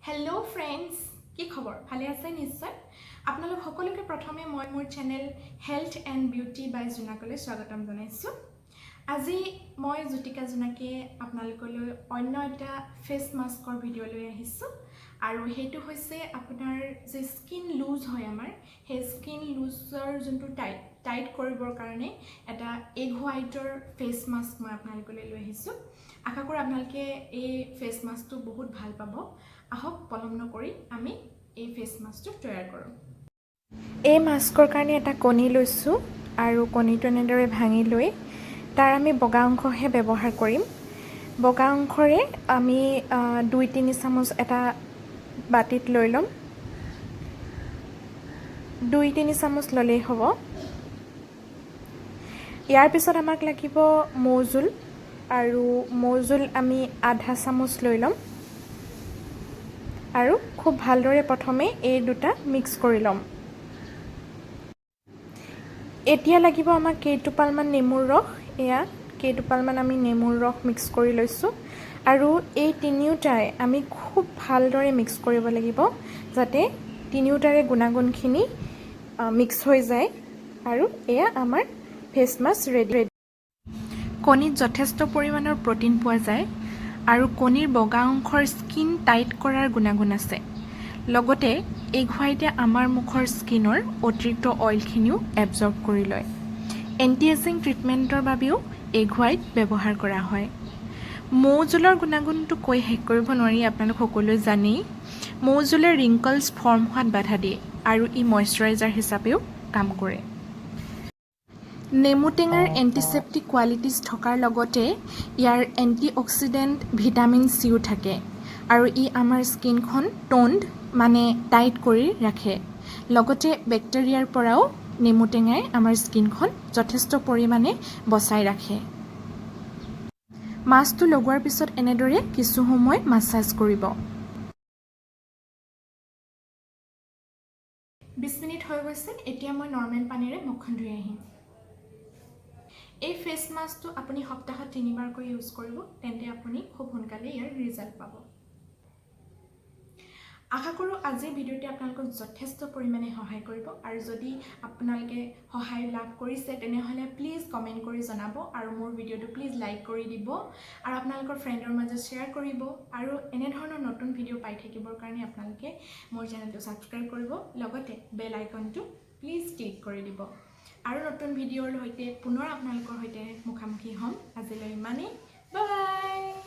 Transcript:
Hello' friends, কি খবৰ? ভালে আছে নিশ্চয়। আপোনালোক সকলোকে প্ৰথমে মই মোৰ চেনেল হেল্থ এণ্ড বিউটি বাই জোনাকলৈ স্বাগতম জনাইছোঁ। আজি মই জ্যোতিকা জোনাকীয়ে আপোনালোকলৈ অন্য এটা ফেচ মাস্কৰ ভিডিঅ' লৈ আহিছোঁ আৰু সেইটো হৈছে আপোনাৰ যে স্কিন লুজ হয় আমাৰ, সেই স্কিন লুজৰ যোনটো টাইট টাইট কৰিবৰ কাৰণে এটা এগ হোৱাইটৰ ফেচ মাস্ক মই আপোনালোকলৈ লৈ আহিছোঁ। আশা কৰোঁ আপোনালোকে এই ফেচ মাস্কটো বহুত ভাল পাব। আহক, পলম নকৰি আমি এই ফেচ মাস্কটো তৈয়াৰ কৰোঁ। এই মাস্কৰ কাৰণে এটা কণী লৈছোঁ আৰু কণীটো এনেদৰে ভাঙি লৈ তাৰ আমি বগা অংশহে ব্যৱহাৰ কৰিম। বগা অংশৰে আমি 2-3 চামুচ এটা বাতিত লৈ ল'ম। 2-3 চামুচ ল'লেই হ'ব। ইয়াৰ পিছত আমাক লাগিব মৌজোল আৰু মৌজোল আমি আধা চামুচ লৈ ল'ম আৰু খুব ভালদৰে প্ৰথমে এই দুটা মিক্স কৰি ল'ম। এতিয়া লাগিব আমাক কেইটোপালমান নেমুৰ ৰস। এয়া কেইটোপালমান আমি নেমুৰ ৰস মিক্স কৰি লৈছোঁ আৰু এই তিনিওটাই আমি খুব ভালদৰে মিক্স কৰিব লাগিব, যাতে তিনিওটাৰে গুণাগুণখিনি মিক্স হৈ যায় আৰু এয়া আমাৰ ফেচ মাস্ক ৰেডি। কণীত যথেষ্ট পৰিমাণৰ প্ৰ'টিন পোৱা যায় আৰু কণীৰ বগা অংশৰ স্কিন টাইট কৰাৰ গুণাগুণ আছে। লগতে এগ হোৱাইটে আমাৰ মুখৰ স্কিনৰ অতিৰিক্ত অইলখিনিও এবজৰ্ব কৰি লয়। এণ্টি এজিং ট্ৰিটমেণ্টৰ বাবেও এগ হোৱাইট ব্যৱহাৰ কৰা হয়। মৌজোলৰ গুণাগুণটো কৈ শেষ কৰিব নোৱাৰি, আপোনালোক সকলোৱে জানেই। মৌজোলে ৰিংকলছ ফৰ্ম হোৱাত বাধা দিয়ে আৰু ই মইশ্চাৰাইজাৰ হিচাপেও কাম কৰে। নেমু টেঙাৰ এণ্টিছেপ্টিক কোৱালিটিজ থকাৰ লগতে ইয়াৰ এণ্টি অক্সিডেণ্ট, ভিটামিন চিও থাকে আৰু ই আমাৰ স্কিনখন ট'নড মানে টাইট কৰি ৰাখে। লগতে বেক্টেৰিয়াৰ পৰাও নেমু টেঙাই আমাৰ স্কিনখন যথেষ্ট পৰিমাণে বচাই ৰাখে। মাস্কটো লগোৱাৰ পিছত এনেদৰে কিছু সময় মাছাজ কৰিব। 20 মিনিট হৈ গৈছে। এতিয়া মই নৰ্মেল পানীৰে মুখখন ধুই আহিম। এই ফেচ মাস্কটো আপুনি সপ্তাহত তিনিবাৰকৈ ইউজ কৰিব, তেন্তে আপুনি খুব সোনকালে ইয়াৰ ৰিজাল্ট পাব। আশা কৰোঁ আজিৰ ভিডিঅ'টোৱে আপোনালোকক যথেষ্ট পৰিমাণে সহায় কৰিব আৰু যদি আপোনালোকে সহায় লাভ কৰিছে, তেনেহ'লে প্লিজ কমেণ্ট কৰি জনাব আৰু মোৰ ভিডিঅ'টো প্লিজ লাইক কৰি দিব আৰু আপোনালোকৰ ফ্ৰেণ্ডৰ মাজত শ্বেয়াৰ কৰিব। আৰু এনেধৰণৰ নতুন ভিডিঅ' পাই থাকিবৰ কাৰণে আপোনালোকে মোৰ চেনেলটো ছাবস্ক্ৰাইব কৰিব, লগতে বেল আইকনটো প্লিজ ক্লিক কৰি দিব। আৰু নতুন ভিডিঅ'ৰ সৈতে পুনৰ আপোনালোকৰ সৈতে মুখামুখি হ'ম। আজিলৈ ইমানেই, বাই।